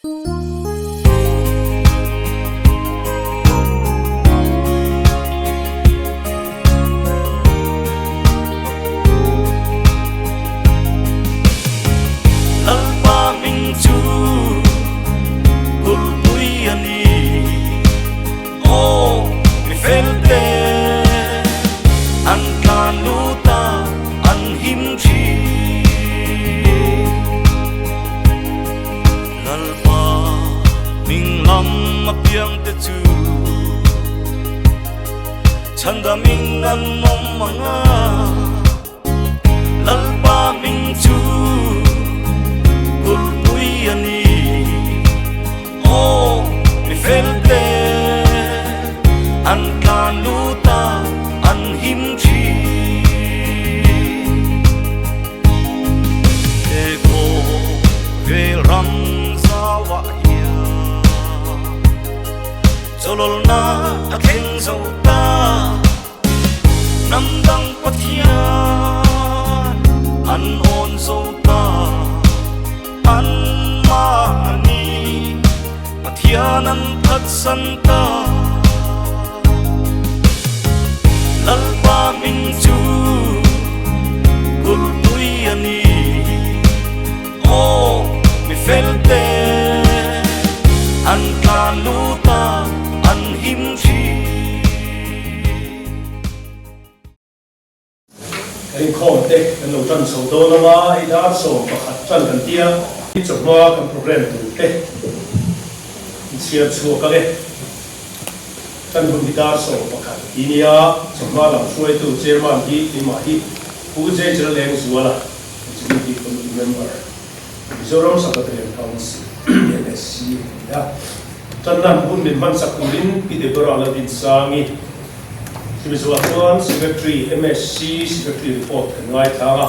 Lalpa hming chu kulhpui a ni, aw mi felte an tlan lut a an him thin. Lalpa hming lam apiang te chu chhandaming an awm ang a. Lalpa hming chu kulhpui a ni, aw mi felte an tlan lut a an him thin. He khawvel ram zauah hian chawlawlna a thleng zo ta. Hnam dang Pathian an awn zo ta, an mahni Pathian an phatsan ta. Lalpa hming chu kulhpui a ni, aw mi felte an tlan lut a an him thin. Kan inkhawm te kan lo tan chho dawn ang a, hei dar 11 tan kan tia. Hi chawhma kan program tur te inchhiar chhuak ang e. Tan hun hi dar 11 ti nia, chawhma lam hruaitu chairman hi keimah hi Pu Jejel Lengzuala, Executive Committee Member. Mizoram Secretariat Council, MSC, a ni a. Tannan hun min hmansak turin Pi Deborah Lalvinsangi, chumi zawhah chuan Secretary, MSC Secretary report kan ngaithlang a.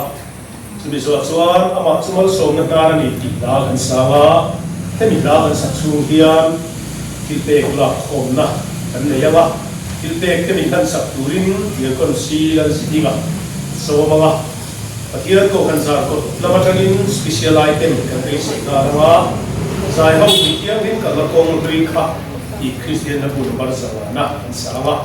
Chumi zawhah chuan amah chu malsawmna hnar a ni tih hla kan sang a. Hemi hla kan sak chhung hian thil pek lak khawmna kan nei ang a. Thil pek te min hlansak turin Dilkawn Si Lalzidinga sawm ang a. Pathian Kohhran Zarkawt lam atangin special item kan beisei nghal ang a, zai ho pui thianghlim kalna kawng hlui kha tih Kristian hla bun bar zangana an sa ang a.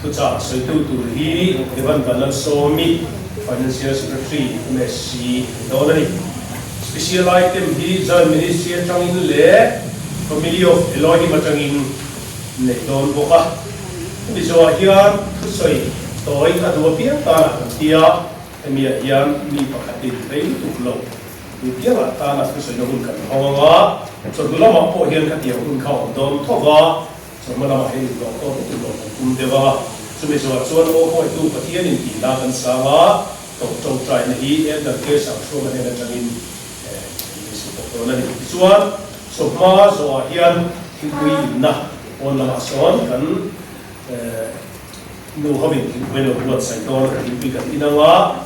Thuchah sawitu tur hi Evan Vanlalsawmi, Financial Secretary, MSC a ni dawn a ni. Special item hi Zion Ministry atangin leh Family of Elohim atangin neih dawn bawk a. Hemi zawhah hian thusawi tawi a duh apiang tanah kan ti a, hemiah hian mi pakhatin rei lutuk lo mi piangah tana thusawina hun kan hawng ang a, chawhnu lamah pawh hian khatiang hun kha a awm dawn tho va, chawhma lamah hian inhlawh tawk lutuk lo kan tum deuh ang a, chumi zawhah chuan aw hawitu Pathianin tih la kan sang a, tawngtawngtaina hi Elder K. Sangchhuama hnen atangin kan beisei bawk dawn a ni. Tichuan, chawhma zawhah hian thingpui inna pawn lamah sawn kan nu hovin thingpui an lo buatsaih dawn a, thingpui kan in ang a,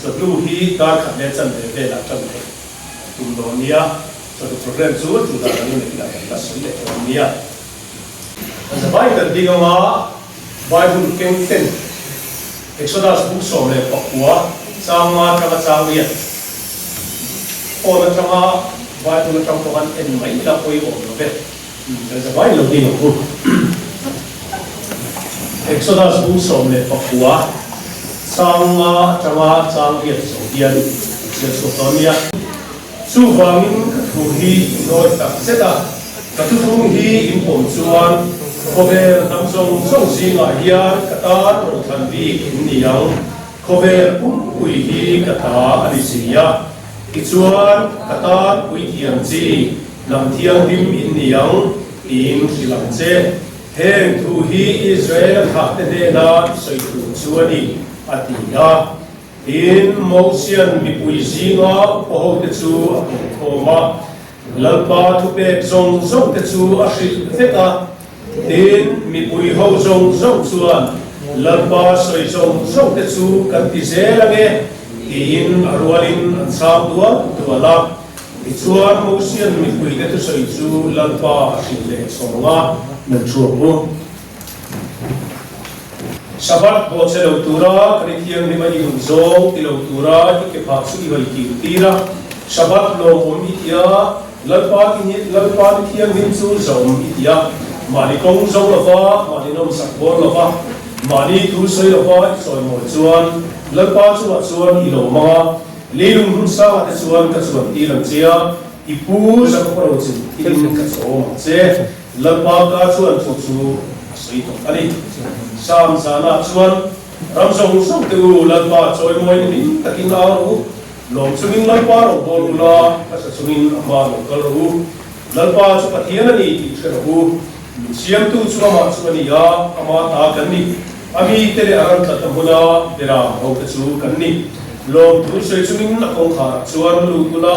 chawhnu hi dar khat leh chanve velah tan theih kan tum dawn nia. Chawhnu program chu a tul dan angin nakinah kan la sawi leh dawn nia. Kan zavai kan ding ang a, Bible keng ten Exodus buk 19 chang nga atanga chang riat phone atanga Bible atang pawh khan en mai ila pawimawh lo ve. Kan zavai lo ding ang u. Exodus buk 19 chang nga atanga chang riat zawh hian kan chhiar chhuak dawn nia. Chuvangin ka thu hi i nawi tak zet a, ka thuthlung hi in pawm chuan khawvel hnam zawng zawng zingah hian ka tan rawhthlan bik in ni ang. Khawvel pumpui hi ka ta a ni si a, tichuan ka tan puithiam chi hnam thianghlim in ni ang tiin hrilh ang che. Heng thu hi Israel-a thlahte hnena i sawi tur chu a ni, a ti a. Tin, Mosia'n mipui zinga upa hote chu a kawhkhawm a, Lalpa thupek zawng zawngte chu a hrilh vek a. Tin, mipui ho zawng zawng chuan, Lalpa sawi zawng zawngte chu kan ti zel ang e, tiin a rualin an chhang dual dual a. Tichuan, Mosia'n mipuite thusawi chu Lalpa a hrilh leh chhawng a. Nan chhuak u. Sabbath bawh che lo tura kan i thianghlim a i duh zawng ti lo tura i ke phah chu i hawi tir tir a, Sabbath lawmawm i tia. Lalpa Lalpa ni thianghlim chu zawm i ti a, mahni kawng zo lova, mahni nawmsak bawn lova, mahni thu sawi lova i chawimawi chuan Lalpa chungah chuan i lo mang a, leilung hmun sangah te chuan ka chuan tir ang che a, i pu Jakob rochin in ka chawm ang che. Lalpa ka chuan chu chu a sawi tawh a ni. Sam zanah chuan ram zawng zawng te u Lalpa chawimawi ni hlim takin au rawh u. Lawm chungin Lalpa rawh bawl ula, hmasa chungin a hma lo kal rawh u. Lalpa chu Pathian a ni tih hre rawh u. Min siamtu chu amah chu a ni a, ama ta kan ni. A mite leh a ram tlatna hmuna beram hote chu kan ni. Lawmthu sawi chungin a kawngkharah chuan lut ula,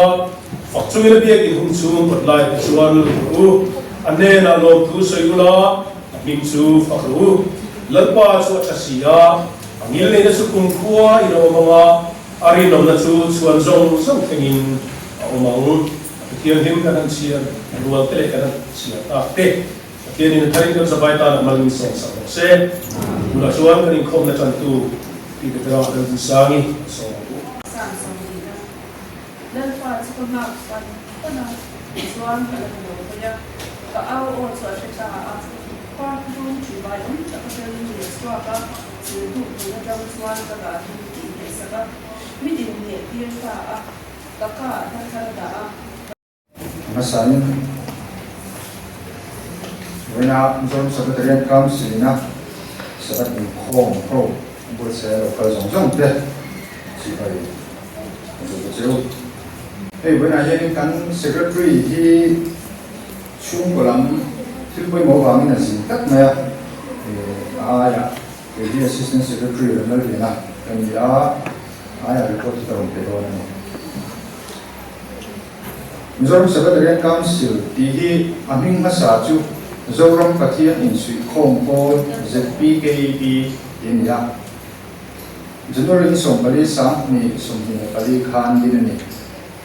fak chungin a biakin hun chhung kawt laite chuan lut rawh u. A hnenah lawmthu sawi ula, a hming chu fak rawh u. Lalpa chu a tha si a, a ngilneihna chu kumkhua in a awm ang a, A rinawmna chu chhuan zawng zawng thlengin a awm ang. A Pathianhlim kan han chhiar rual te leh kan han chhiar tak te Pathianin a tharin kan zavai tanah mal min sawmsak rawh se. Tunah chuan kan inkhawmna tantu Pi Petera Lalduhsangi a sawm ang u. Sam sawmhnih Lalpa chu ka nghak fan fan a, tichuan ka la hmu lo hawi a, ka au aw chu a hre ta a, park rum ṭihbai awm tak atangin min chhuak a, chu duh hmun atang chuan ka dah hi tih ngaihsak a, mi din ngheh tir ta a, ka ka ah hla thar a dah a. Hmasain vawiina Mizoram Secretariat Council-ina Sabbath inkhawm ho buatsaih a lo kal zawng zawng te chibai a duh ta che u. Hei vawiinah hianin kan Secretary hi chhungkaw lam thil pawimawh avangin a zin tlat mai a, a aiah Kei hi Assistant Secretary Ramlalliana ka ni a, aiah report hi ka rawn pe dawn a ni. Mizoram Secretariat Council tih hi a hming hmasa chu Zoram Pathian Insuihkhawm Pawl, ZPKEP, tih a ni a. January ni 14 2024 khan din a ni.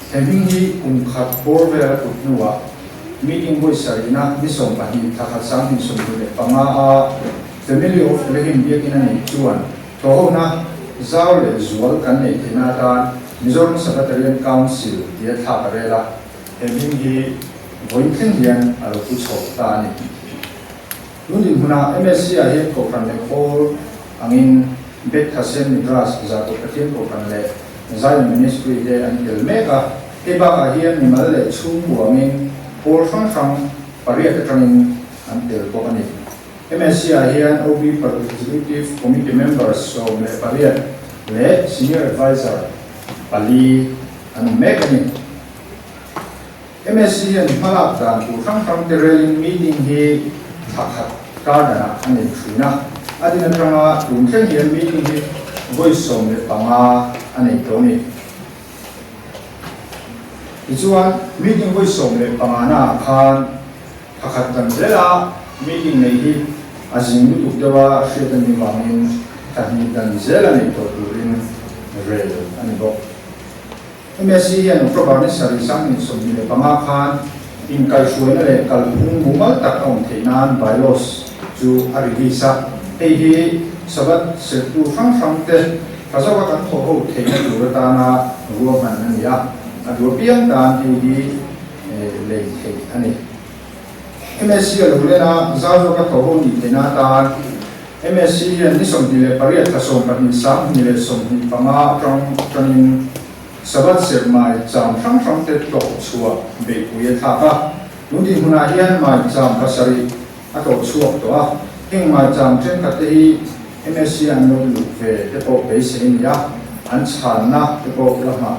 He hming hi kum khat bawr vel a put hnuah meeting vawi sarihna ni 12 thla khat 2025 a Family of Elohim biakinn a neih chuan thawhhona zau leh zual kan neih theihna atan Mizoram Sabbatarian Council tia thlak a rel a, he hming hi vawiin thleng hian a lo pu chho ta a ni. Tun dinhmunah MSC ah hian Kohhran leh Pawl angin Beth Hashem Midrash Zahtuah Pathian Kohhran leh Zion Ministry te an tel mek a, hei bakah hian mimal leh chhungkua angin pawl hrang hrang pariat atangin an tel bawk a ni. MSC ah hian OB paruk Executive Committee members 18 leh Senior Adviser pali an awm mek a ni. MSC hian hmalak dan tur hrang hrang te relin meeting hi thla khat kar danah a nei thin a, a din atanga tun thleng hian meeting hi vawi 15 a nei tawh a ni. Tichuan meeting vawi 15 naah khan thla khat dan zela meeting nei hi a zing lutuk deuh a hriat a nih vangin thla hnih dan zela nei tawh turin rel a ni bawk. MSC hian October ni sarih 2025 khan inkaihhruaina leh kalphung mumal tak a awm theih nan bylaws chu a release a. Hei hi Sabbath serhtu hrang hrang te tha zawka kan thawh ho theihna tur atana ruahman a ni a, a duh apiang tan hei hi lei theih a ni. MSC a lo len a, zau zawka thawh ho nih theihna atan MSC hian ni 28 thla 12 2025 atang atangin Sabbath serh mai cham hrang hrang te tlawh chhuah beihpui a thlak a. Tun dinhmunah hian mai cham pasarih a tlawh chhuak tawh a, heng mai cham thenkhat te hi MSC an lo luh ve te pawh beisei a ni a, an chhanna te pawh la nghah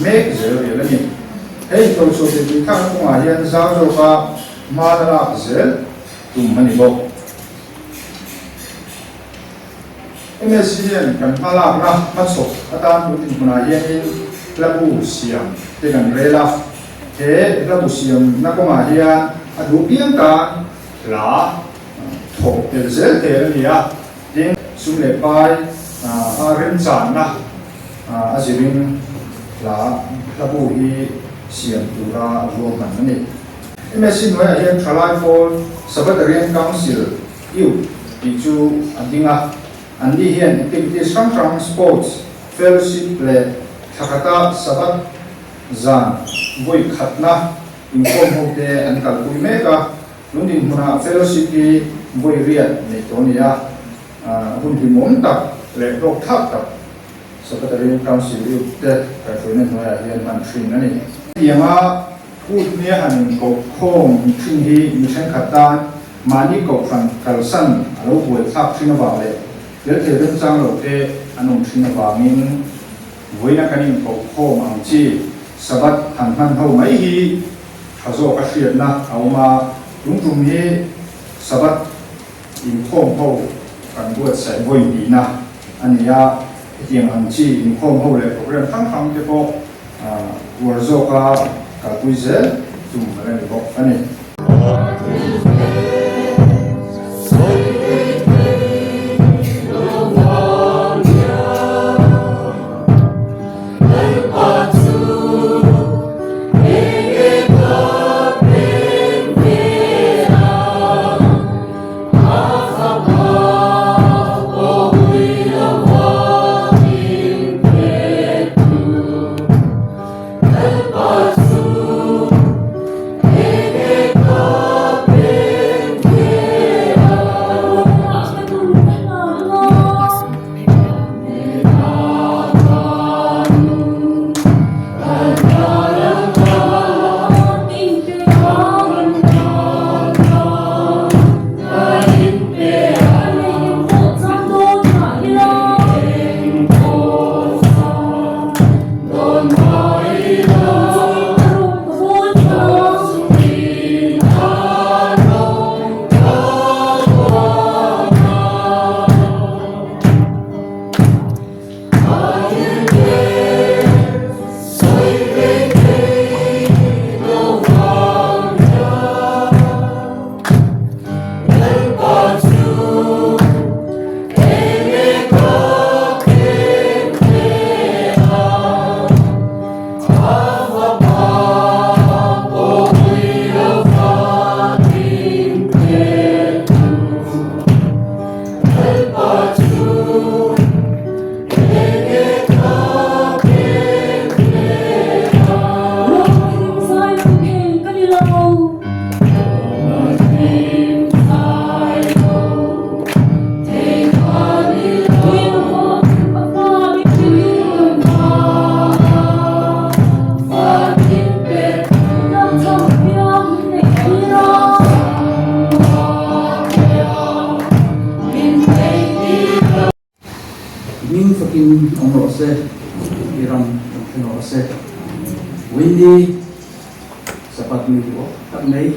mek zel rial a ni. Hei tlawh chhuah beihpui thlakna kawngah hian zau zawka hma la lak zel tum a ni bawk. MSC hian kan hmalakna hmachhawp atan tun dinhmunah hianin hlabu siam te kan rel a. He hlabu siamna kawngah hian a duh piang tan hla thawh tel zel tel a ni a. Tin, sum leh pai a remchanna a zirin hla hlabu hi siam tura ruahman a ni. MSC hnuaiah hian Thalai Pawl Sabbatarian Council, Youth, tih chu a ding a. Anni hian activities hrang hrang, sports, fellowship leh thla khata Sabbath zan vawi khatna Inkhawm hote an kalpui mek a, tun dinhmunah fellowship hi vawi riat neih tawh a ni a, hun hlimawm tak leh hlawk thlak tak Secretary Council Youth te kaihhruaina hnuaiah hian hman thin a ni. Hetianga kut nia han inkoh khawm thin hi mi thenkhat tan mahni kohhran kalsan a lo buai thlak thin avang leh tel thei remchang lo te an awm thin avangin vawiina kan inkoh khawm ang chi Sabbath han hman ho mai hi tha zawk a hriatna a awm a, tun tum hi Sabbath inkhawm ho kan buatsaih vawi hnihna a ni a, hetiang ang chi inkhawm ho leh program hrang hrang te pawh uar zawka kalpui zel tum a la ni bawk a ni. Hming fakin awm rawh se, i ram awm thleng rawh se. Wendy, Sapat mi duh awk tak mai.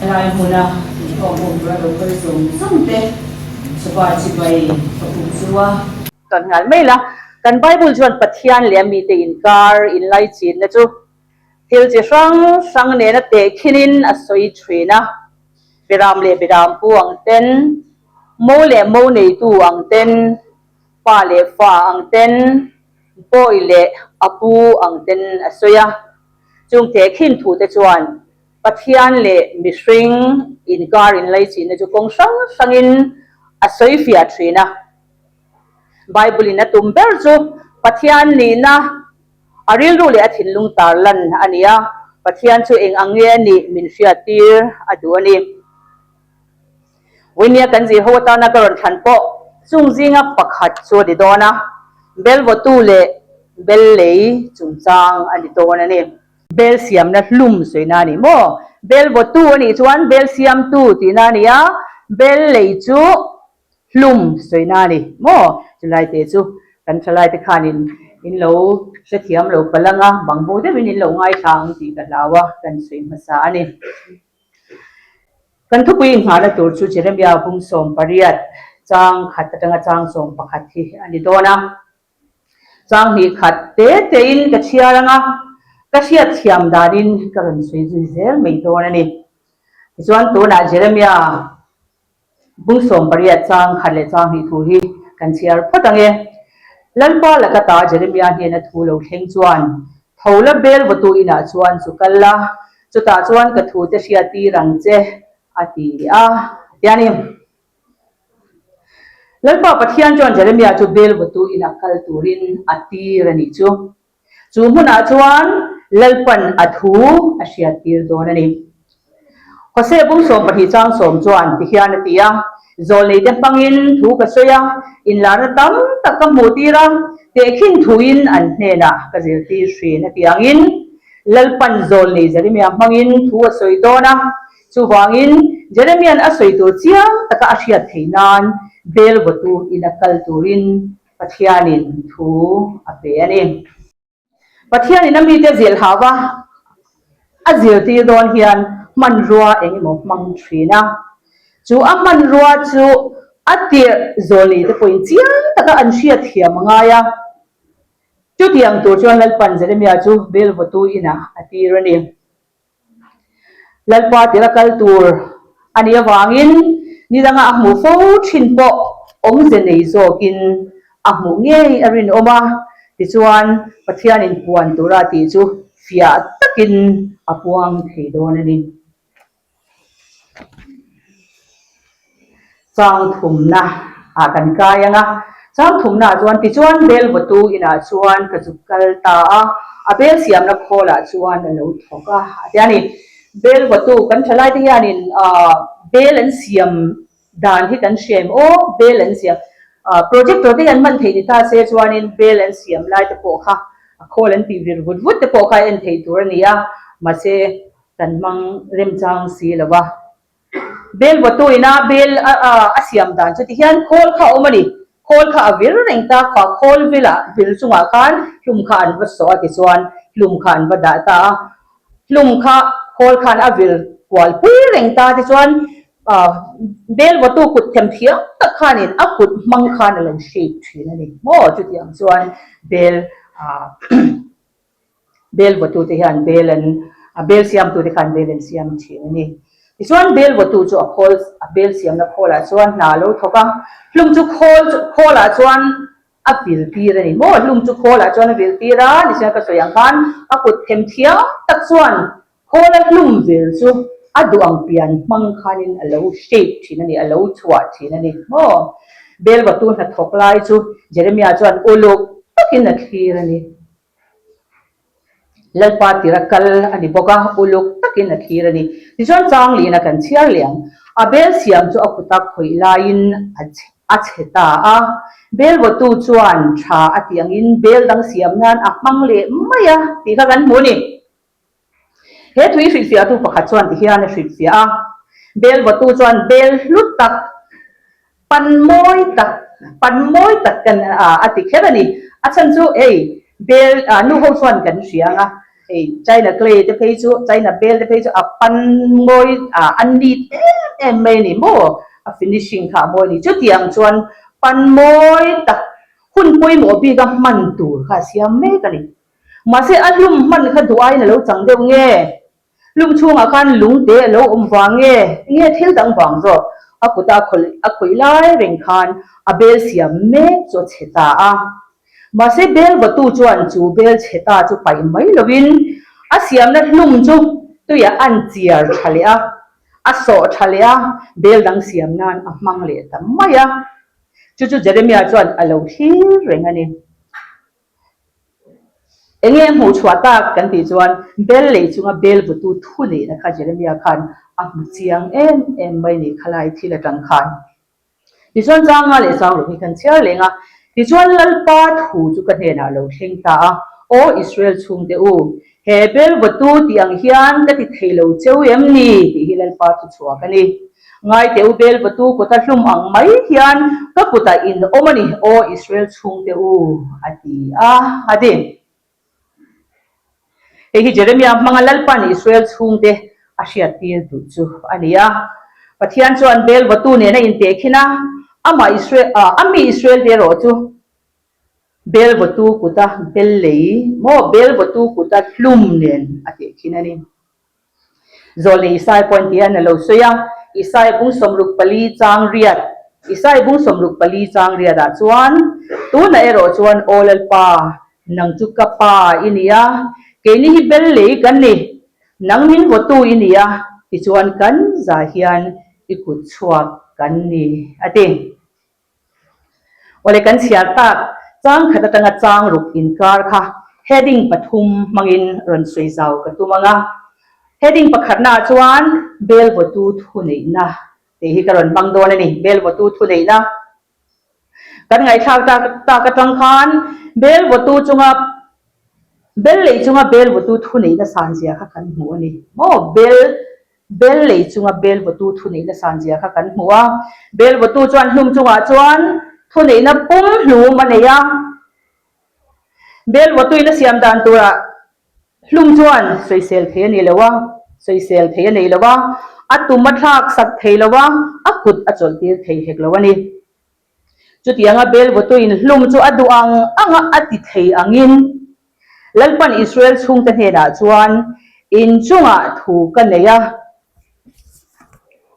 Helai hmuna inkhawm ho tura lo kal zawng zawng te sofa chibai ka pum chu a. Kan nghal mai la, kan Bible chuan Pathian leh a mite inkar inlaichinna chu thil chi hrang hrang nena tehkhinin a sawi thin a. Beram leh beram pu ang ten, mo leh mo neitu ang ten, pa leh fa ang ten, bawi leh a pu ang ten a sawi a. Chung tehkhin thute chuan Pathian leh mihring inkar inlaichinna chu kawng hrang hrangin a sawi fiah thin a. Bible-in a tum ber chu Pathian nihna a rilru leh a thinlung tarlan a ni a, Pathian chu eng ang nge a nih min hriattir a duh a ni. Winia kan zir ho atana ka rawn thlan pawh chung zinga pakhat chu a ni dawn a, bel vawtu leh bel lei chungchang a ni dawn a ni. Bel siamna hlum sawina a ni maw? Bel vawtu a nih chuan bel siamtu tihna a ni a, bel lei chu. Hlum sawina a ni maw? Chulai te chu kan thalai te khanin in lo hrethiam lo palh anga bangbo deuhin in lo ngaithla ang tih ka hlau a, kan sawi hmasa a ni. Kan thupui inghahna tur chu Jeremia bung 18 chang khat atanga chang 11 hi a ni dawn a. Chang hnih khat te tein ka chhiar anga ka hriatthiam danin ka rawn sawi zui zel mai dawn a ni. Tichuan tunah Jeremia Bung 18 chang khat leh chang hnih thu hi kan chhiar phawt ang e. Lalpa laka ta Jeremia hnena thu lo thleng chuan, Tho la bel vawtu inah chuan chu kal la, chutah chuan ka thute hriattir ang che, a ti a. Tiani, Lalpa Pathian chuan Jeremia chu bel vawtu inah kal turin a tir a nih chu. Chu hmunah chuan Lalpan a thu a hriattir dawn a ni. Hosea bung 12 chang sawm chuan tihian a ti a, Zawlneite hmangin thu ka sawi a, inlarna tam tak ka hmuhtir a, tehkhin thuin an hnenah ka zirtir hrin a ti angin Lalpan zawlnei Jeremia hmangin thu a sawi dawn a, chuvangin Jeremia'n a sawi tur chiang taka a hriat theih nan bel vawtu ina kal turin Pathianin thu a pe a ni. Pathianin a mite zilh hauva a zirtir dawn hian hmanrua eng emaw hmang thin a. Chu a hmanrua chu a tirh zawlneite pawhin chiang taka an hriat thiam a ngai a. Chutiang tur chuan Lalpan Jeremia chu bel vawtu inah a tir a ni. Lalpa tira kal tur a nih avangin ni danga a hmuh fo thin pawh awmze nei zawkin a hmuh ngei a rinawm a, tichuan Pathianin puan tura tih chu fiah takin a puang thei dawn a ni. Chang thumna ah kan kai ang a, chang thumna ah chuan tichuan bel vawtu inah chuan ka zuk kal ta a, a bel siamna khawl ah chuan a lo thawk a a ti a ni. Bel vawtu kan thalai te hianin ah bel an siam dan hi kan hria em aw, bel an siam ah projector te hi an hman theih ni ta se chuanin bel an siam lai te pawh kha a khawl an tih vir vut vut te pawh kha en theih tur a ni a, mahse kan hmang remchang si lo va. Bel vawtu ina bel a siam dan chu tihian khawl kha a awm a ni. Khawl kha a vir reng ta kha khawl vila vil chungah khan hlum kha an va sawh a tichuan hlum kha an va dah ta a. Hlum kha khawl khan a vir kual pui reng ta tichuan bel vawtu kut them thiam tak khanin a kut hmang khan a lo shape thin a ni maw chutiang chuan bel Bel vawtute hian bel an, a bel siamtute khan bel an siam thin a ni. Tichuan bel vawtu chu a khawl, a bel siamna khawlah chuan hna a lo thawk a, hlum chu khawl chu khawlah chuan a vil tir a ni maw? Hlum chu khawlah chuan a vil tir a, nichuan ka sawi ang khan a kut them thiam tak chuan Khawla hlum vil chu a duh ang pian hmang khanin a lo shape thin a ni, a lo chhuah thin a ni maw? Bel vatu hnathawk lai chu Jeremia chuan uluk takin a thlir a ni. Lalpa tira kal a ni bawk a, uluk takin a thlir a ni. Tichuan Changlina kan chhiar leh ang. A bel siam chu a kuta khawih laiin a chhe ta a. Bel vawtu chuan tha a tih angin bel dang siam nan a hmang leh mai a tih kha kan hmu a ni. He thui hrilhfiahtu pakhat chuan ti hian a hrilhfiah a, Bel vawtu chuan bel hlu tak, pan mawi tak, pan mawi tak kan a ti kher a ni. A chhan chu hei bel nu ho chuan kan hria ang a, hei China clay te phei chu, China bel te phei chu a pan mawi a neat em em mai a ni maw, a finishing kha a mawi a ni. Chutiang chuan pan mawi tak hun pawimawh bika hman tur kha a siam mek a ni. Mahse a hlum hman kha duh aiin a lo chang deuh nge? Hlum chhungah khan lung te a lo awm vang nge? Nge thil dang vang zawk? A kuta a khawih lai reng khan a bel siam mek chu a chhe ta a. Mahse bel vawtu chuan chu bel chhe ta chu paih mai lovin a siamna hlum chu tuiah an chiar tha leh a, a sawh tha leh a, bel dang siam nan a hmang leh ta mai a. Chu chu Jeremia chuan a lo thlir reng a ni. Eng nge hmuh chhuah tak kan tih chuan bel lei chunga bel vutu thu neihna kha Jeremia khan a hmu chiang em em mai ni khalai thil atang khan. Tichuan Changa leh Changruk hi kan chhiar leng a, tichuan Lalpa thu chu ka hnenah lo thleng ta a, Aw Israel chhungte u, he bel vutu tih ang hian ka ti thei lo cheu em ni tih hi Lalpa thu chhuak a ni. Ngaite u bel vatu kuta hlum ang mai hian ka kutah in awm a ni, aw Israel chhungte u, a ti a, a ti. Hei hi Jeremia hmanga Lalpan Israel chhungte a hriattir duh chu a ni a. Pathian chuan bel vatu nen a intehkhin a, amah Israel, a mi Israel te erawh chu bel vatu kuta bel lei maw bel vatu kuta hlum nen a tehkhin a ni. Zawlnei Isaiah pawh inti hian a lo sawi a, Isaiah bung 64 chang riat, Isaiah bung 64 chang riatah chuan, Tunah erawh chuan Aw Lalpa, nang chu ka Pa i ni a, keini hi bel lei kan ni, nang min vawtu i ni a, tichuan kan zah hian i kut chhuak kan ni, a ti. Awle kan chhiar tak chang khat atanga chang ruk inkar kha heading pathum hmangin rawn sawi zau ka tum ang a. Heading pakhatnaah chuan bel vawtu thuneihna tih hi ka rawn hmang dawn a ni. Bel vawtu thuneihna kan ngaihthlak tak tak atang khan bel vawtu chunga bel lei chunga bel vawtu thuneihna sanzia kha kan hmu a ni maw? Bel Bel lei chunga bel vawtu thuneihna sanzia kha kan hmu a. Bel vawtu chuan hlum chungah chuan thuneihna pum hlum a nei a. Bel vawtuin a siam dan turah hlum chuan sawisel thei a ni lo a, sawisel thei a nei lo a, a tum a thlak sak thei lo a, a kut a chawlhtir thei hek lo a ni. Chutianga bel vawtuin hlum chu a duh ang anga a ti thei angin Lalpan Israel chhungte hnenah chuan, In chungah thu ka nei a,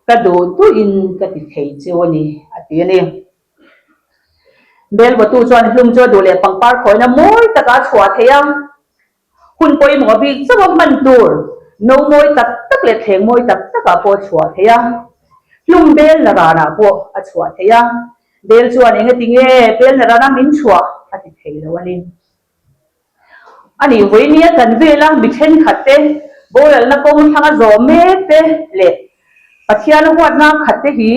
ka duh duhin ka ti thei cheu a ni, a ti a ni. Bel vawtu chuan hlum chu a duh leh pangpar khawina mawi taka a chhuah thei a, hun pawimawh bik chauh a hman tur no mawi tak tak leh thleng mawi tak takah pawh a chhuah thei a, hlum bel na ranah pawh a chhuah thei a. Bel chuan engati nge bel na rana min chhuah a ti thei lo a ni. A nih vawinia kan vela mi thenkhat te, boralna kawng thlanga zawh mek te leh Pathian a huatna khat te hi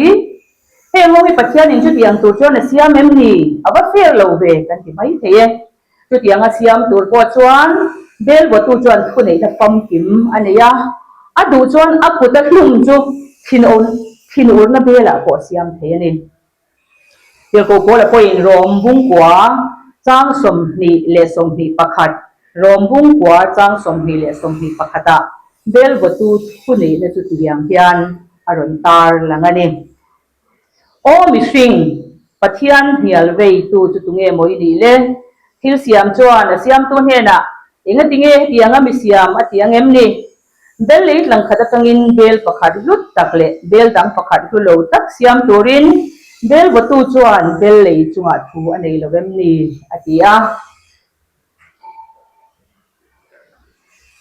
heng ho hi Pathianin chutiang tur chuan a siam em ni? A va fair lo ve kan ti mai thei e. Chutiang a siam tur pawh chuan bel vawtu chuan thuneihna famkim a nei a, a duh chuan a kut a hlum chu thinurna belah pawh a siam thei a ni. Tirhkoh Paula pawhin Rom bungkua chang 21, Rom bungkua chang 21 ah bel vawtu thuneihna chu tihiang hian a rawn tar lang a ni. Aw mihring, Pathian hnial veitu chu tunge maw i nih le? Thil siam chuan a siamtu hnenah, Engati nge hetianga mi siam a ti ang em ni? Bel lei tlang khat atangin bel pakhat hlut tak leh bel dang pakhat hlu lo tak siam turin bel vawtu chuan bel lei chungah thu a nei lo em ni? a ti a.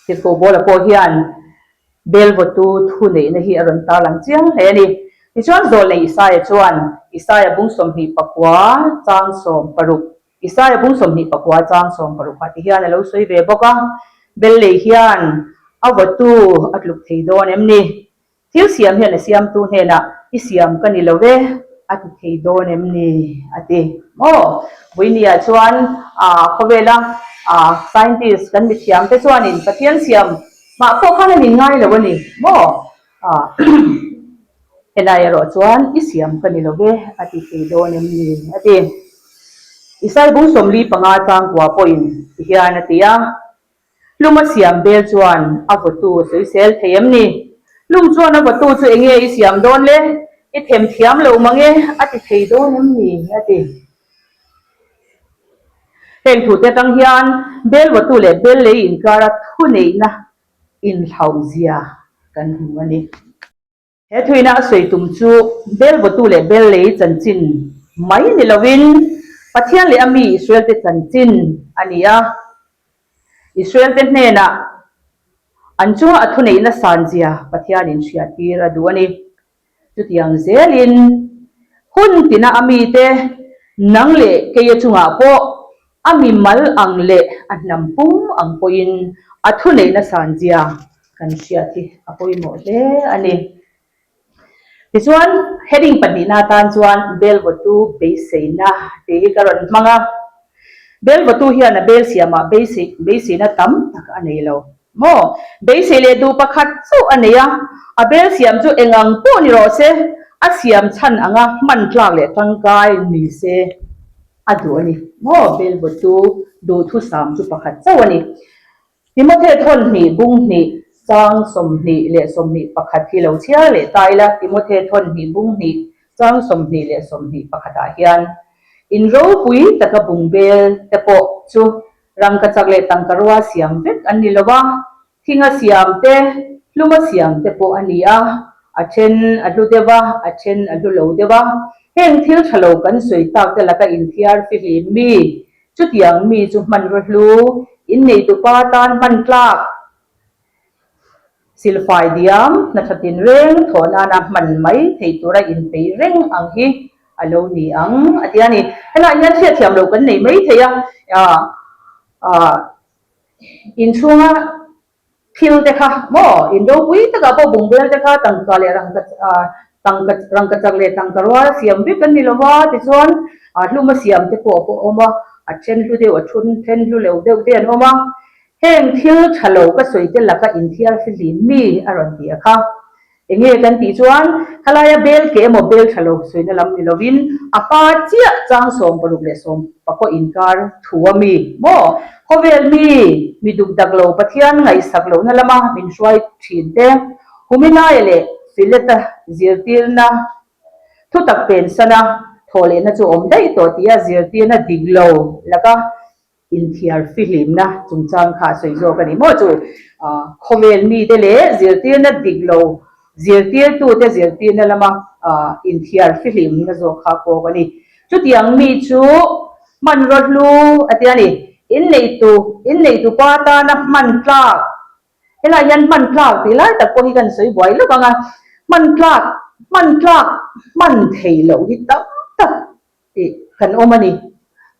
Tirhkoh Bawla pawh hian bel vawtu thu neihna hi a rawn tarlang chiang hle a ni. Tichuan zawlnei Isaia chuan Isaia bung 29 chang 16 Isaia bung 29 chang 16 ah ti hian a lo sawi ve bawk a, Bellei hian a vawtu a tluk thei dawn em ni? Thil siam hian a siamtu hnenah i siam ka ni lo ve a ti thei dawn em ni? a ti. Maw? Vawinia chuan khawvela scientist kan mithiam te chuanin Pathian siam mah pawh khan an inngai lo a ni maw? Helai erawh chuan i siam ka ni lo ve a ti thei dawn em ni? a ti. Isai bung 45 changkua pawhin ti hian a ti a, Hlum a siam bel chuan a vawtu a sawisel thei em ni? Hlum chuan a vawtu chu enge i siam dawn le? I them thiam lo mang e a ti thei dawn em ni? a ti. Heng thute atang hian bel vawtu leh bel lei inkara thuneihna inhlauhzia kan hmu a ni. He thuina a sawi tum chu bel vawtu leh bel lei chanchin mai ni lovin Pathian leh a mi Israel-te chanchin a ni a. Israel-te hnenah an chunga a thuneihna sanzia Pathianin hriattir a duh a ni. Chutiang zelin hun tina a mite nang leh keia chungah pawh a mi mal ang leh a hnam pum ang pawhin a thuneihna sanzia kan hriat hi a pawimawh hle a ni. Tichuan, heading pahnihna atan chuan bel vawtu beiseina tih hi ka rawn hmang a. Bel vawtu hian a bel siamah beiseina tam tak a nei lo. Maw? Beisei leh duh pakhat chauh a nei a, a bel siam chu eng ang pawh ni rawh se. A siam chhan anga hman tlak leh tangkai ni se a duh a ni maw? Bel vawtu duhthusam chu pakhat chauh a ni. Timothy thawn hnih bung hnih chang 20 leh 21 hi lo chhiar leh ta ila, Timothy thawn hnih bung hnih chang 20 leh 21 ah hian in ropui taka bung bel te pawh chu rangkachak leh tangkarua siam vek an ni lo a, Thinga siam te, hluma siam te pawh a ni a, a then a hlu deuh a, a then a hlu lo deuh a. Heng thil tha lo kan sawi tak te laka inthiar fihlim mi, chutiang mi chu hmanraw hlu, inneitupa tan hman tlak, silfai diam, hna tha tinreng thawh nana hman mai theih tura inpeih reng ang hi a lo ni ang, a ti a ni. Helaiah hian hriatthiam loh kan nei mai thei a, ah, Inchhunga thil te kha maw in ropui takah pawh bungbel te kha tangka leh rangka tangka rangkachak leh tangka rual siam vek an ni lo va, tichuan hluma siam te pawh pawh a awm a, a then hlu deuh a thun then hlu lo deuh te an awm a, heng thil tha lo ka sawi te laka inthiar fihlim mi a rawn ti a kha. Enge kan tih chuan khalaia bel ke emaw bel tha lo sawina lam ni lovin a pa chiah chang 16 leh 19 inkar thu a mi maw? Khawvel mi, mi duk dak lo Pathian ngaihsak lohna lama min hruai thin te, Huminaia leh Fileta zirtirna thutak pensana thawhlehna chu awm daih tawh tia zirtirna dik lo laka Inthiar fihlimna chungchang kha a sawi zawk a ni maw chu? Khawvel mite leh zirtirna dik lo zirtirtute zirtirna lama inthiar fihlimna zawk kha kawk a ni. Chutiang mi chu hmanraw hlu a ti a ni. Inneitu, inneitupa tana hman tlak, helai hian hman tlak tih lai tak pawh hi kan sawi buai lawk ang a, hman tlak, hman tlak hman theih loh hi tam tak Ih, kan awm a ni.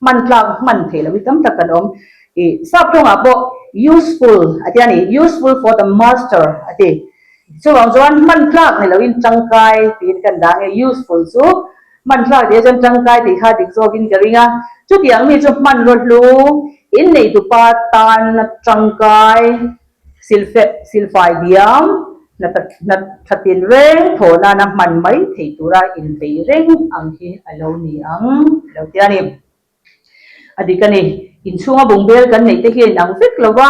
Hman tlak hman theih loh hi tam tak kan awm. Ih, sap tawngah pawh useful a ti a ni, useful for the master a ti. Chuvang chuan hman tlak ni loin tangkai tiin kan dah nge, useful chu hman tlak tih chuan tangkai tih kha dik zawkin ka ring a. Chutiang mi chu hmanraw hlu, inneitupa tana tangkai. Silfai diam, hna tha tin reng thawh nana hman mai thei tura inpeih reng ang hi a lo ni ang a lo ti a ni. A dik a ni, inchhunga bungbel kan neih te hi a inang vek lo va,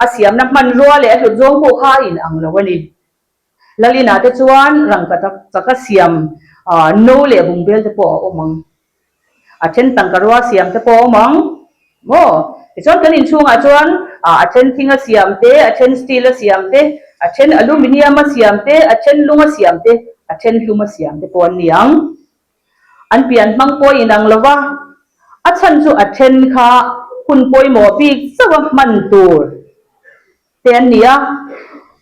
a siamna hmanrua leh a hlut zawng pawh kha a inang lo a ni. Lalina te chuan rangka taka siam no leh bungbel te pawh a awm ang. A then tangka rua siam te pawh a awm ang maw? Tichuan kan inchhungah chuan a then thing a siam te, a then steel a siam te, a then aluminium a siam te, a then lung a siam te, a then hlum a siam te pawh an ni ang. An pian hmang pawh inang lo va, a chhan chu a then kha hun pawimawh bik chauh a hman tur. Te an ni a,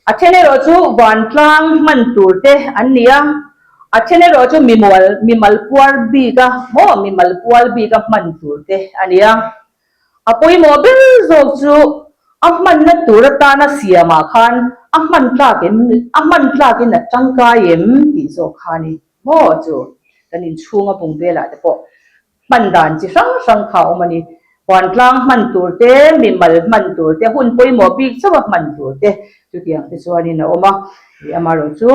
a then erawh chu vantlang hman tur te an ni a, a then erawh chu mimual mimal puar bik a maw mimal pual bik a hman tur te a ni a. A pawimawh ber zawk chu a hmanna tur atana siamah khan a hman tlak em a hman tlakin a tangkai em tih zawk kha a ni maw chu kan inchhunga bung velah te pawh Hman dan chi hrang hrang kha a awm a ni. Huantlang hman tur te, mimal hman tur te, hun pawimawh bik chauh a hman tur te chutiang te chuanin a awm a. Ih amaherawh chu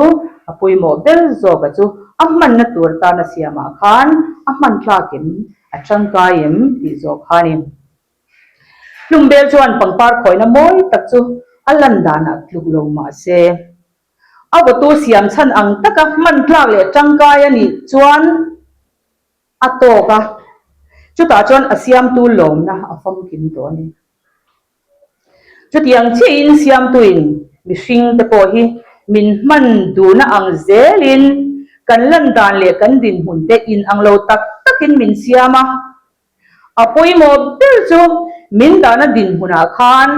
a pawimawh ber zawka chu a hmanna tur atana siamah khan a hman tlak em, a tangkai em tih zawk kha a ni. Hlumbel chuan pangpar khawihna mawi tak chu a lan danah tluk lo mah se, a vawtu siam chhan ang taka hman tlak leh tangkai a nih chuan, A tawk a, chutah chuan a siamtu lawmna a famkim tawh a ni. Chutiang chiahin siamtuin mihringte pawh hi min hman duhna ang zelin kan lan dan leh kan dinhmunte inang lo tak takin min siam a. A pawimawh ber chu min dahna dinhmunah khan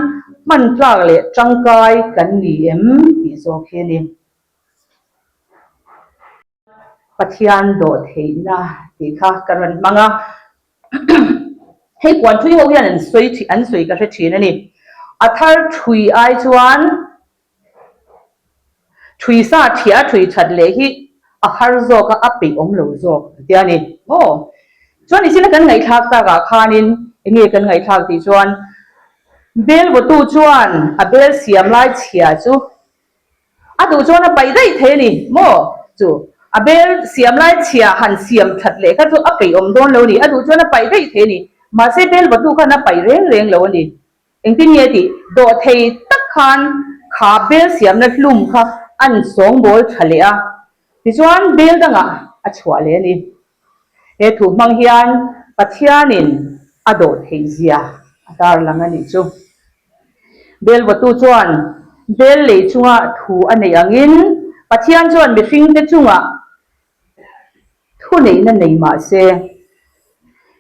hman tlak leh tangkai kan ni em tih zawk hi a ni. Pathian dawh theihna tih kha ka rawn hmang a, hei puan thui ho hian an sawi thin an sawi ka hre thin a ni. A thar thui ai chuan thui sa thiah a thui that leh hi a har zawk a, a peih awm lo zawk a tia ni maw. Chuan nichina kan ngaihthlak takah khanin eng nge kan ngaihthlak tih chuan bel vawtu chuan a bel siam lai chhia chu A duh chuan a paih daih thei a ni maw? Chu. A bel siam lai chhia han siam that leh kha chu a peih awm dawn lo a ni. A duh chuan a paih daih thei a ni. Mahse bel vatu khan a paih reng reng lo a ni. Engtin nge tih dawhthei tak khan kha bel siamna hlum kha an sawngbawl tha leh a, tichuan bel dangah a chhuah leh a ni. He thu hmang hian Pathianin a dawhtheih zia a tarlang a nih chu. Bel vawtu chuan bel lei chunga thu a neih angin Pathian chuan mihringte chungah Thuneihna nei mah se,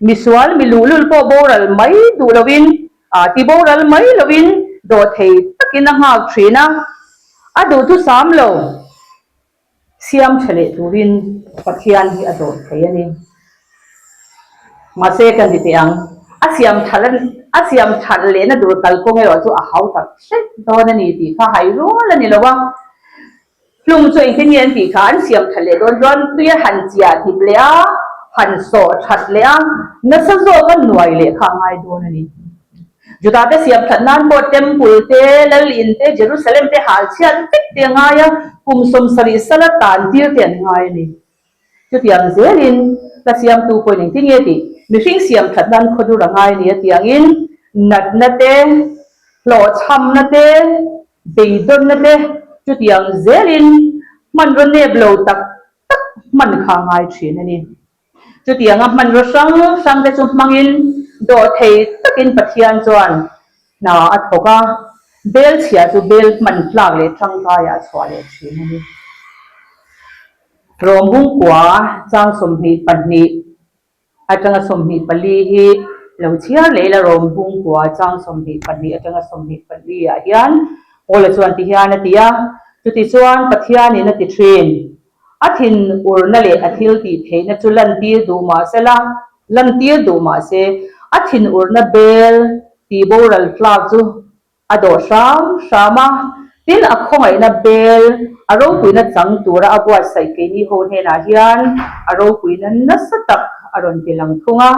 misual mi luhlul pawh boral mai duh lovin, ti boral mai lovin dawhthei takin a nghak thin a, a duhthusam lo siam tha leh turin Pathian hi a dawh thei a ni. Mahse kan ti teh ang, a siam that a siam that lehna tur kalkawng erawh chu a hau tak hret dawn a ni tih kha hai rual a ni lo a. Hlum chu engtin nge an tih kha an siam that leh dawn chuan tui a han chiah hnip leh a, han sawh that leh a, nasa zawk a nuai leh kha a ngai dawn a ni. Juda te siam that nan pawh Temple te, Lal in te, Jerusalem te hal chhiat vek te a ngai a, kum 70 sala tan tir te an ngai a ni. Chutiang zelin ka siamtu pawhin engtin nge tih mihring siam that nan khawdur a ngai a ni a tiangin natna te, hlawhchhamna te, Beidawnna te chutiang zelin hmanraw nep lo tak tak hman kha a ngai thin a ni. Chutianga hmanraw hrang hrang te chu hmangin dawhthei takin Pathian chuan hna a thawk a, bel chhia chu bel hman tlak leh tangkaiah a chhuah leh thin a ni. Rawng bungkua chang 22. Atanga 24 hi lo chhiar leh ila Rom bungkua chang 22 atanga 24 ah hian Paula chuan ti hian a ti a, Chutichuan Pathianin a ti thin. A thinurna leh a thil tih theihna chu lantir duh mah sela, lantir duh mah se, a thinurna bel tih boral tlak chu A dawh hram hram a, tin a khawngaihna bel a ropuina chang tura a buatsaih keini ho hnenah hian a ropuina nasa tak a rawn ti lang thung a.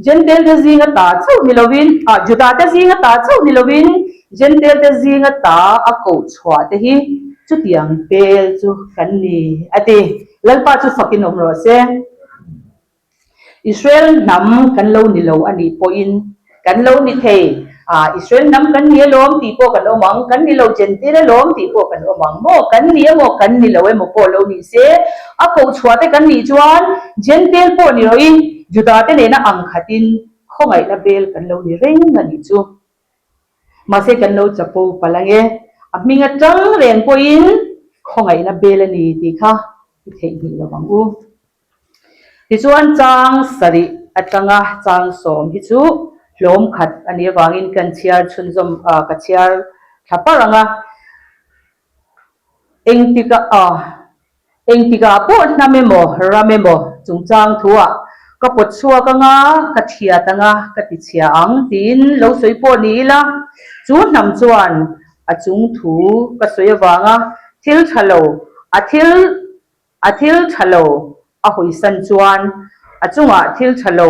Jentail te zinga ta chauh ni lovin, ah Juda te zinga ta chauh ni lovin Jentail te zinga ta a koh chhuah te hi chutiang bel chu kan ni a ti. Lalpa chu fakin awm rawh se. Israel hnam kan lo ni lo a nih pawhin kan lo ni thei. Ah, Israel hnam kan ni alawm tih pawh kan awm ang, kan ni lo Gentile alawm tih pawh kan awm ang maw? Kan ni emaw kan ni lo emaw pawh lo ni se, a kohchhuah te kan nih chuan Gentile pawh ni rawhin Juda te nena ang khatin khawngaihna bel kan lo ni reng a nih chu. Mahse kan lo chapo palh ange, a hming atang reng pawhin khawngaihna bel a ni tih kha i theihnghilh lo ang u. Tichuan chang sarih atanga chang sawm hi chu hlawm khat a nih avangin kan chhiar chhunzawm ka chhiar thla par ang a. Engtikah engtikah pawh hnam emaw ram emaw chungchang thuah ka pawt chhuak anga ka thiat anga ka ti chhia ang tiin lo sawi pawh ni ila chu hnam chuan a chung thu ka sawi avanga thil tha lo a thil A thil tha lo a hawisan chuan a chungah thil tha lo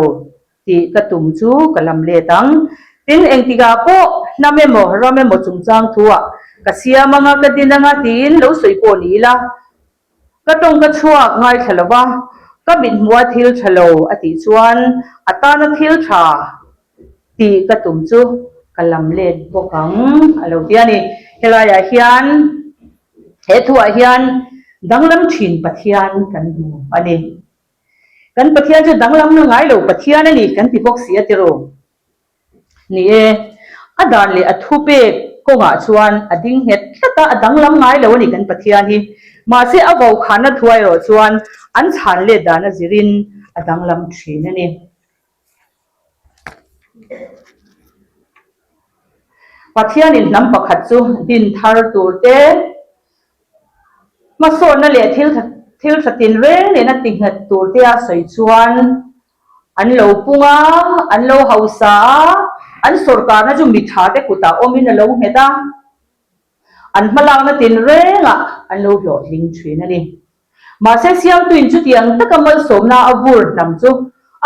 tih ka tum chu ka lam let ang. Tin, engtikah pawh hnam emaw ram emaw chungchang thuah ka siam anga ka din anga tiin lo sawi pawh ni ila, ka tawng ka chhuak ngaithla lo va, ka mithmuha thil tha lo a tih chuan a tana thil tha tih ka tum chu ka lam let bawk ang a lo ti a ni. Helaiah hian. He thuah hian danglam thin Pathian kan hmu a ni. Kan Pathian chu danglam na ngai lo Pathian a ni kan ti bawk si a tiraw? Ni e, a dan leh a thupek kawngah chuan a ding nghet tlat a, a danglam ngai lo a ni kan Pathian hi. Mahse a vaukhana thuah erawh chuan an chhan let dan a zirin a danglam thin a ni. Pathianin hnam pakhat chu din thar tur te, hmasawnna leh thil thil tha tinreng nena ti nghet tur te a sawi chuan an lo pung a, an lo hausa a, an sawrkarna chu mi tha te kutah awmin a lo nghet a, an hmalakna tinrengah an lo hlawhtling thin a ni. Mahse Siamtuin chutiang taka malsawmna a vur hnam chu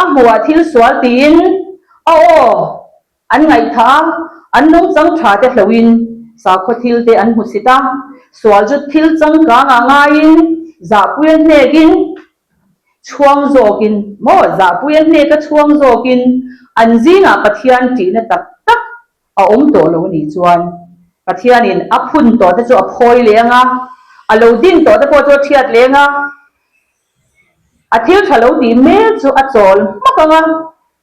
a hmuhah thil sual tiin a aw an ngaihthah a, an nungchang tha te hlohin sakhaw thil te an hmusit a, sual chu thil changkangah ngaiin Zahpuia hnekin chhuang zawkin maw zahpuia hneka chhuang zawkin an zingah Pathian ṭihna tak tak a awm tawh lo a nih chuan Pathianin a phun tawh te chu a phawi leh ang a, a lo din tawh te pawh chu a ṭhiat leh ang a, a thil ṭha lo tih mek chu a chawl hmak ang a,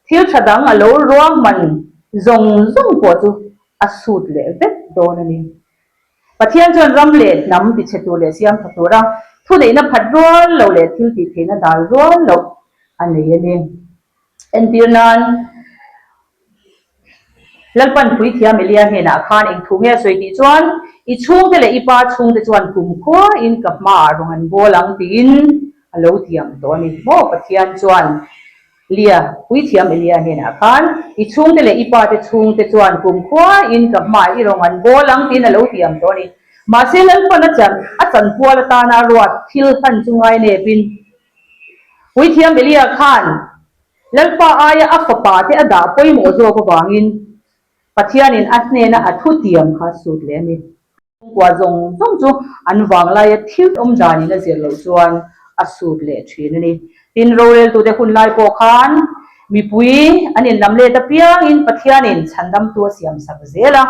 thil ṭha dang a lo ruahman zawng zawng pawh chu a sut leh vek dawn a ni. Pathian chuan ram leh hnam tichhe tur leh siam tha tura thuneihna phat rual lo leh thil tih theihna dal rual loh a nei a ni. Entir nan, Lalpan Puithiam Elia hnenah khan eng thu nge a sawi tih chuan, I chhungte leh i pa chhungte chuan kumkhuain ka hmaah rawn an bawl ang tiin a lo tiam tawh a ni. Maw Pathian chuan Lia, Puithiam Elia hnenah khan, I chhungte leh i pate chhungte chuan kumkhuain ka hmaah i rawn an bawl ang tiin a lo tiam tawh a ni. Mahse, Lalpan a chan a chanpual atana a ruat thil hlan chu ngainepin Puithiam Elia khan Lalpa aia a fapa te a dah pawimawh zawk avangin Pathianin a hnena a thutiam kha sut leh a ni. Chhungkua zawng zawng chu an vanglaia thil awm danin a zir loh chuan a sut leh thin a ni. Tin, roreltute hun lai pawh khan mipui an inlam let apiangin Pathianin chhandamtu a siamsak zel a.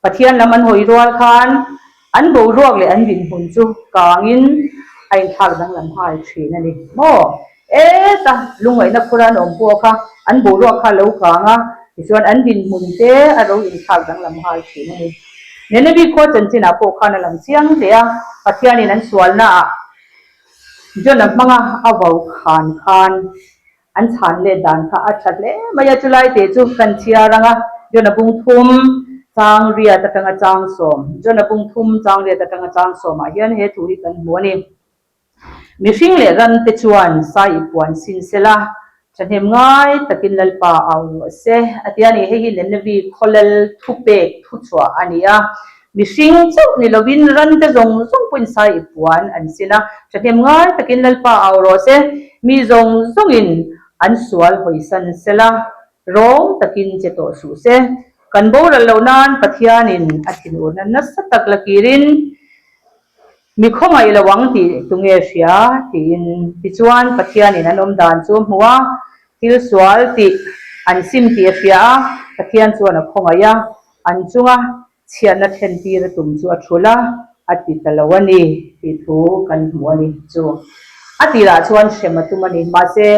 Pathian lam an hawi rual khan an boruak leh an dinhmun chu kangin a inthlak danglam nghal thin a ni maw? Eta lungngaihna khura an awm pawh kha an boruak kha a lo kang a, tichuan an dinhmun te a ro inthlak danglam nghal thin a ni. Nenevi khua chanchinah pawh khan a lang chiang hle a, Pathianin an sualnaah Jona hmanga a vau khan khan An chhan let dan kha a tha hle mai a, chulai te chu kan chhiar ang a, Jona bung thum chang riat atanga chang sawm, Jona bung thum chang riat atanga chang sawmah hian he thu hi kan hmu a ni. Mihring leh ran te chuan sai i puan sin se la, thahnem ngai takin Lalpa au rawh se a ti a ni. Hei hi Nenevi khawlel thupek thuchhuah a ni a, Mihring chauh ni lovin rante zawng zawng pawhin sai i puan an sin a, thahnem ngai takin Lalpa au rawh se, mi zawng zawngin an sual hawisan sela, rawng takin che tawh suh se. Kan boral loh nan Pathianin a thinurna nasa tak la kirin mi khawngaih lo ang tih tunge hria tiin tichuan Pathianin an awm dan chu a hmu a, thil sual tih an sim tih a hria a, Pathian chuan a khawngaih a, an chunga chhiatna thlentir a tum chu a thul a, a ti ta lo a ni tih thu kan hmu a ni chu. A tirah chuan hrem a tum a ni, mahse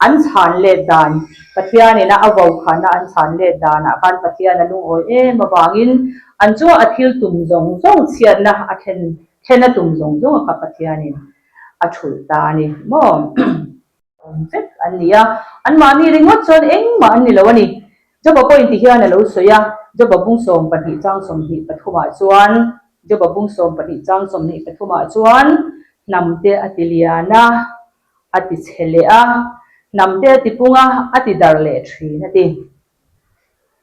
an chhan let dan, Pathianin a a vokhana an chhan let danah khan Pathian a lungawi em avangin an chunga a thil tum zawng zawng chhiatna a thlen thlen a tum zawng zawng a kha Pathianin a thulh ta a ni maw? Awm vek an ni a, anmahni ringawt chuan engmah an ni lo a ni. Joba pawhin ti hian a lo sawi a, Joba bung 12 chang 23 ah chuan, Joba bung 12 chang 23 ah chuan, Hnamte a ti lian a, a ti chhe leh a, hnamte a ti pung a, a ti dar leh thin a ti.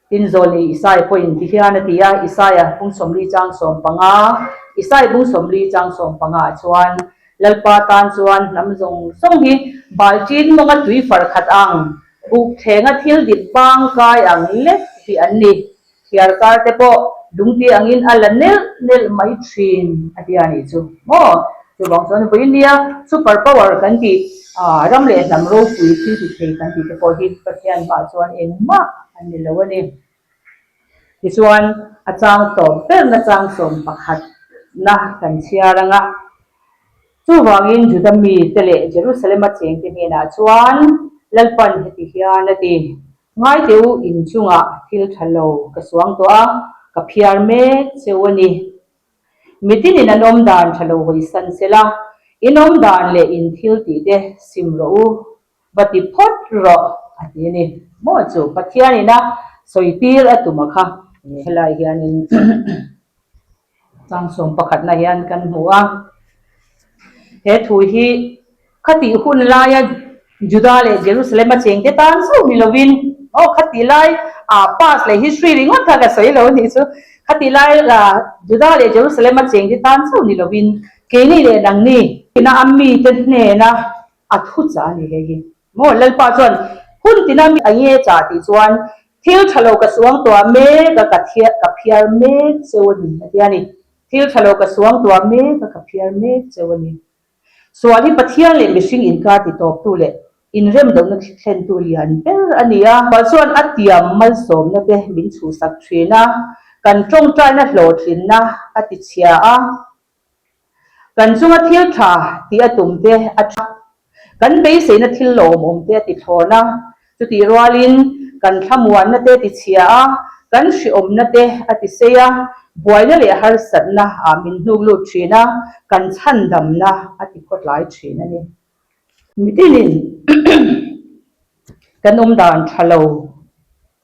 Tin, Zawlni Isaia pawhin ti hian a ti a, Isaia bung 40 chang 15, Isaia bung 40 chang 15 ah chuan, Lalpa tan chuan hnam zawng zawng hi balṭin mawnga tui far khat ang, buk thlenga thil dip bang kai ang lek hi an ni. Thiarkar te pawh lungti angin a la nelh nelh mai thin a ti a nih chu maw? Chuvang chuan vawiin nia super power kan tih ram leh hnam ropui thil ti thei kan tih te pawh hi Pathian hmaah chuan engmah an ni lo a ni. Tichuan a chang tawp berna chang 11 na kan chhiar ang a. Chuvangin Juda mite leh Jerusalem-a chengte hnenah chuan Lalpan heti hian a ti, Ngai teh u, in chungah thil tha lo ka suang tawh a, ka phiar mek cheu a ni. Mitinin an awm dan tha lo hawisan se la, in awm dan leh in thil tih te sim rawh u, va ti phawt rawh a ti a ni. Maw chu Pathianin a sawi tir a tum a kha. Helai hianin Chang 11 na hian kan hmu a, he thu hi khatih hun laia Juda leh Jerusalem a chengte tan chauh ni lovin, aw khatih lai ah past leh history ringawt kha ka sawi lo a nih chu, khatih lai Juda leh Jerusalem a chengte tan chauh ni lovin keini leh nangni ina a mite hnena a thu chah a ni hei hi. Maw Lalpa chuan hun tina mi a nge chah tih chuan thil tha lo ka suang tuah mek a ka ka phiar mek cheu a ni a ti a ni. Thil tha lo ka suang tuah mek a ka phiar mek cheu a ni. Sual hi Pathian leh mihring inkar titawptu leh inremlohna thlentu lian ber a ni a. Sual chuan a tiam malsawmna te min chhuhsak thin a, kan tawngtaina hlawhtlinna a tichhia a. Kan chunga thil tha tih a tum te a tha. Kan beiseina thil lawmawm te a ti thlawn a, chutih rualin kan thlamuanna te ti chhia a, kan hriawmna te a ti sei a, buaina leh harsatna ah min hnuk lut thin a, kan chhandamna a ti khawtlai thin a ni. Mitinin kan awm dan tha lo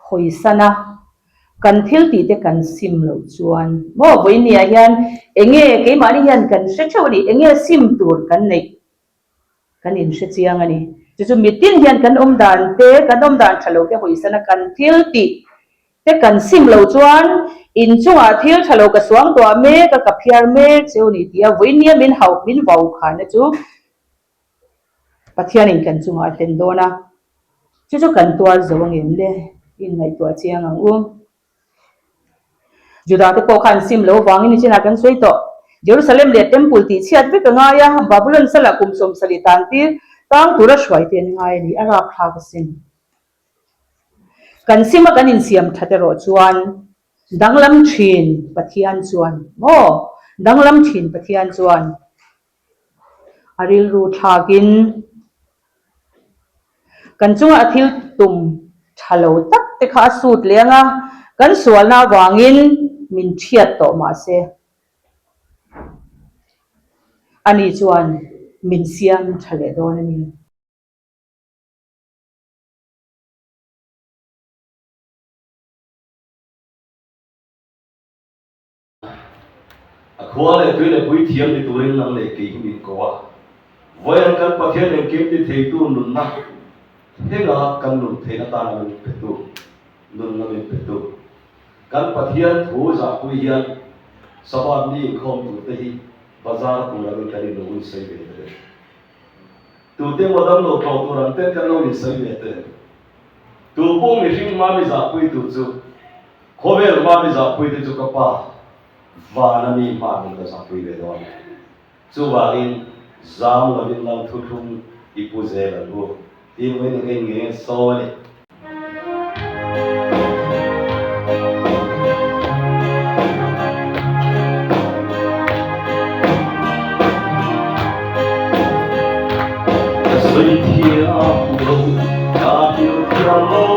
hawisan a, kan thil tih te kan sim loh chuan maw vawinia hian enge keimahni hian kan hre theuh a ni, enge sim tur kan neih kan inhre chiang a ni. Chu chu mitin hian kan awm dan te, kan awm dan tha lo te hawisan a, kan thil tih te kan sim loh chuan inchungah thil tha lo ka suang tuah mek a, ka phiar mek cheu ni tih a vawinia min hauh min vau khanna chu Pathianin kan chungah a hlen dawn a, chu chu kan tuar zo angem le inngaihtuah chiang ang u. Juda te pawh khan sim lo vangin nichinah kan sawi tawh. Jerusalem leh Temple tih chhiat vek a ngai a, Babylon salah kum 70 tan tir tang tura hruai te an ngai a ni, a rapthlak asin. Kan sim a kan insiam that erawh chuan danglam thin Pathian chuan maw danglam thin Pathian chuan A rilru thlakin kan chunga a thil tum tha lo tak te kha a sut leng a, kan sualna avangin min thiat tawh mah se ani chuan min siam tha leh dawn a ni. A khua leh tui leh puithiam ni turin nang leh kei hi min ko a. Vawiin kan Pathian engkim ti theitu nunna thlenga kan nun theihna tana min petu, nunna min petu. Kan Pathian thu zahpui hian Sabbath ni inkhawm turte hi bazar tur angin kan inlo insawi ve ta deuh. Tute emaw damlo tlawh tur ang ten kan lo insawi ve ta em? Tu pawh mihring hma mi zahpui tur chu Khawvel hma mi zahpui te chu ka pa vana mi hma min la zahpui ve dawn. Chuvangin zam lovin lal thuthlung i pu zel ang u. Tin vawiin ka in ngei saw a ni. Ka sawi thiam lo, ka hil thiam lo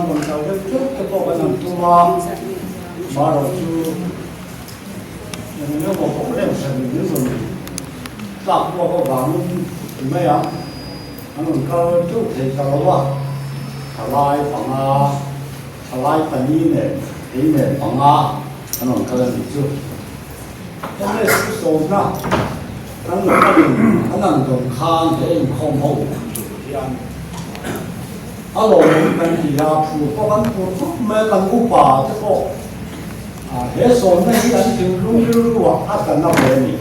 rawn kal deuh teuh te pawh kan han tum a, marawh chu eng emaw program hran min rawn tlak buak avangin ti mai ang, an rawn kal teuh thei ta lo a, thalai panga, thalai pali nen ei nen panga an rawn kal a nih chu. MS chu sawmna kan lo kalin an an dawn khan he inkhawm ho tur hian a lawmawm kan ti a, phur pawh kan phur khawp mai a, kan upa te pawh he sawmna hi an thinlung rilru ah a tla na ve a ni.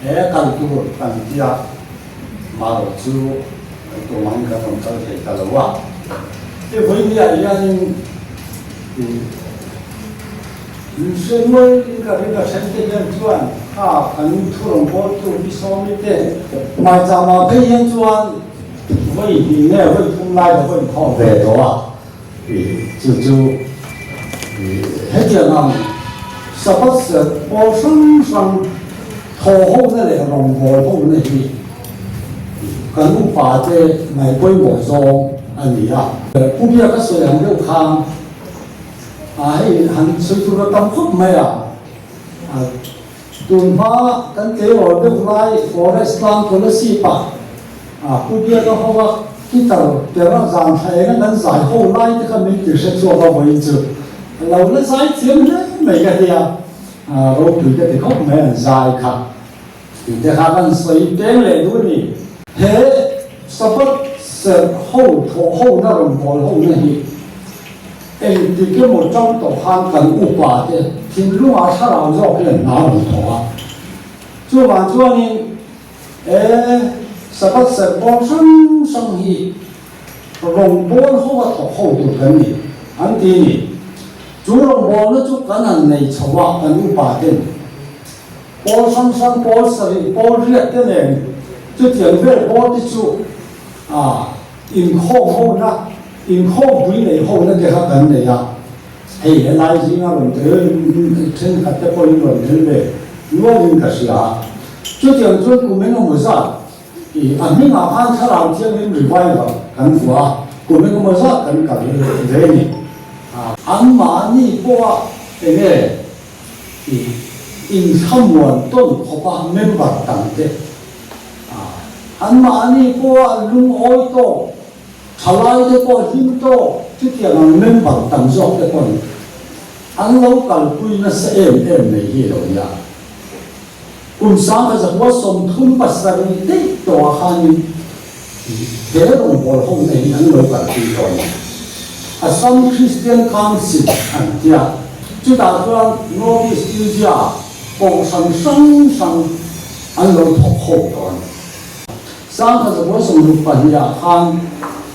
He kal tur kan ti a, marawh chu kan tum angin kan rawn kal thei ta lo a. Hei vawinia hianin ih. Min hre nual in ka ring a then te hian chuan kha kan thu rawn bawl tu mi sawmi te hmaichama phei hian chuan vawi hnih nge vawi thum lai ka vawi thawh ve tawh a chu chu hetiang ang Sabbath serh pawl hrang hrang thaw ho na leh rawngbâwl ho na hi kan upa te ngaih pawimawh zawng a ni a. Pu Biaka sawi ang deuh khan A hei han sawi tur a tam khawp mai a, tun hma kan tleirawl deuh lai forest tlang policy pa Pu Biaka ho a guitar ker a zan thla eng a kan zai ho lai te kha min ti hre chhuak a vawiin chu a lo la zai thiam hle mai ka tia, ropui ka ti khawp mai an zai kha tih te kha kan sawi peng leh duh a ni. He Sabbath serh ho thawh ho na rawn bawl ho na hi Engtik emaw tang tawh khan kan upa te thinlungah thlarau zawk hian hna rawn thawk a. Chuvang chuanin he Sabbath serh pawl hrang hrang hi rawngbâwl ho a thawk ho tur kan ni an ti ni. Chu rawngbâwlna chu kan han nei chho a kan upa ten pawl hrang hrang pawl sarih pawl riat te nen chutiang vel pawl te chu a Inkhawm hona, inkhawm pui nei hona te kha kan nei a, hei helai zinga rawn tel thenkhat te pawhin rawn tel ve nualin ka hria a. Chutiang chuan kum engemaw zat ih a hmingah khan Thlarau Thianghlim Revival kan vuah a, kum engemaw zat kan kal ve a ni. Anmahni pawha enge ih inthlamuan tawn khawpa member tam te Anmahni pawha an lungawi tawk, thalaite pawh hlim tawk, chutiang ang member tam zawk te pawn an lo kalpui nasa em em mai hi lo nia. Kum 1937 daih tawhah khanin he rawngbâwl ho nei hi an lo kalpui tawh a ni. Assam Christian Council an tia, chutah chuan North East India-ah Kohhran hrang hrang an lo thawk ho tawh a ni. 1962 ah khan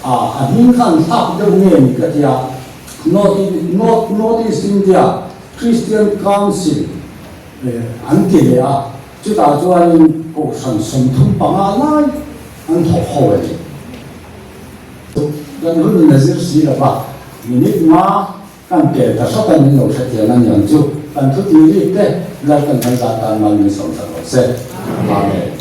a hming kha an thlak deuh nge ni ka tia, North North North East India Christian Council an ti leh a, chutah chuanin Kohhran 35 lai an thawk ho a ni. Kan hun in a zir si lova, minute nga Kan tel ta hrat a min lo hrethiam a niang chu kan thu tih rik te Lalpan kan zah tan mal min sawm sak rawh se. Amen.